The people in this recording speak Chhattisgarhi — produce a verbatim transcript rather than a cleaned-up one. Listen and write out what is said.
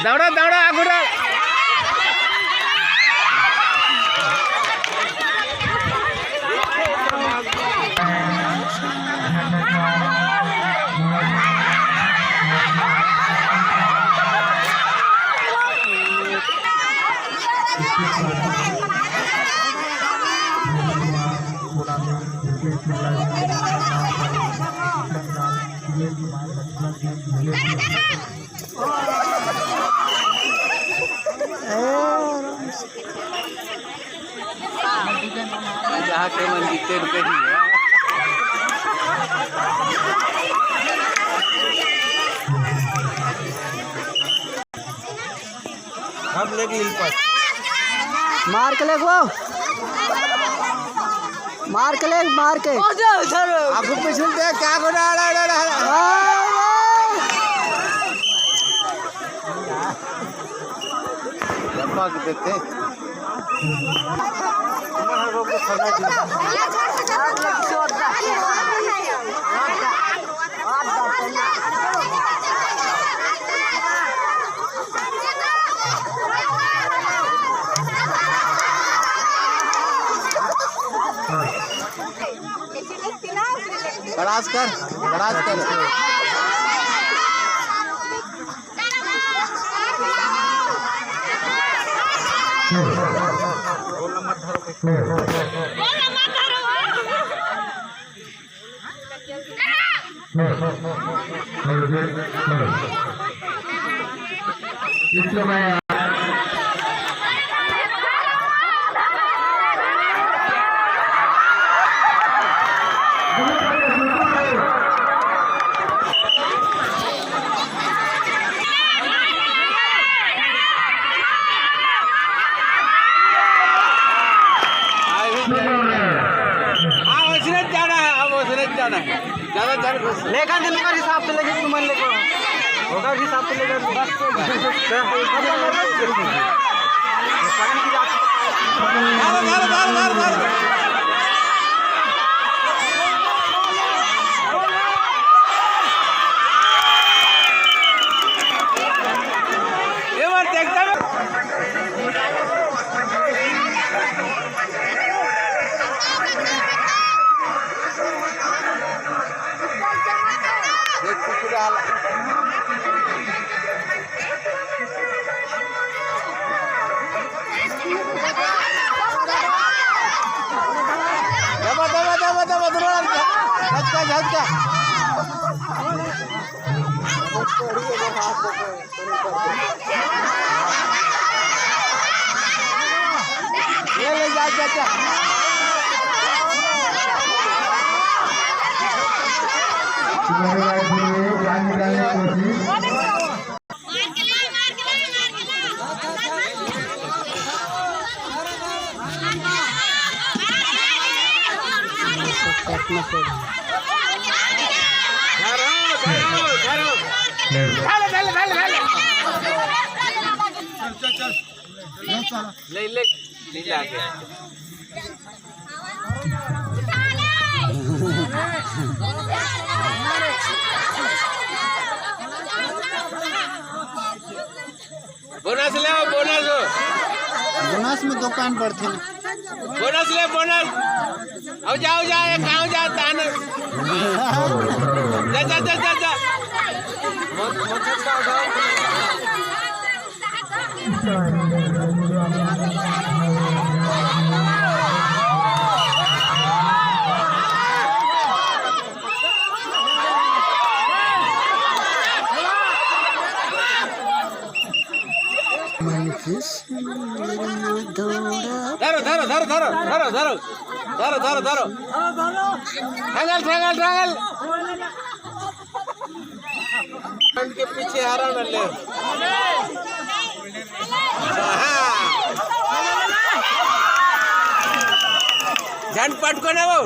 दौड़ा, दौड़ा, आगू दौड़ा। जहाँ के मन जीते रुके ही है। अब लेग लील पास। मार के लेग वो। मार के लेग, मार के। आगू पीछू देख, क्या को डाल, डाल, डाल, डाल। डब्बा के देते। बड़ास कर, बड़ास कर। हाँ, वैसने जाना है, अब वैसने जाना है। ज्यादा झन घुस। लेखा दिन ओकर हिसाब से लेके तुमन लेके। ओकर हिसाब से लेके। मारो, मारो, मारो, मारो, मारो। ये बार देखता मैं। दबा, दबा, दबा, दबा, दबा, झटका, झटका। ले, ले, जा, जा, जा। तुम्हारे भाई बोल रहे हो, जान निकालने की कोशिश। ले, ले, ले जाके। बोनस ले आओ, बोनस हो। बोनस में दुकान बढ़थे। बोनस ले, बोनस। आओ जाओ, जाओ, एक आओ जाओ, तान। जा, जा, जा, जा, जा। धरो, धरो, धरो, धरो, धरो, धरो। धरो, धरो, धरो। ठंगल, ठंगल, ठंगल। के पीछे हरा न ले। हाँ। झन पटको ना वो।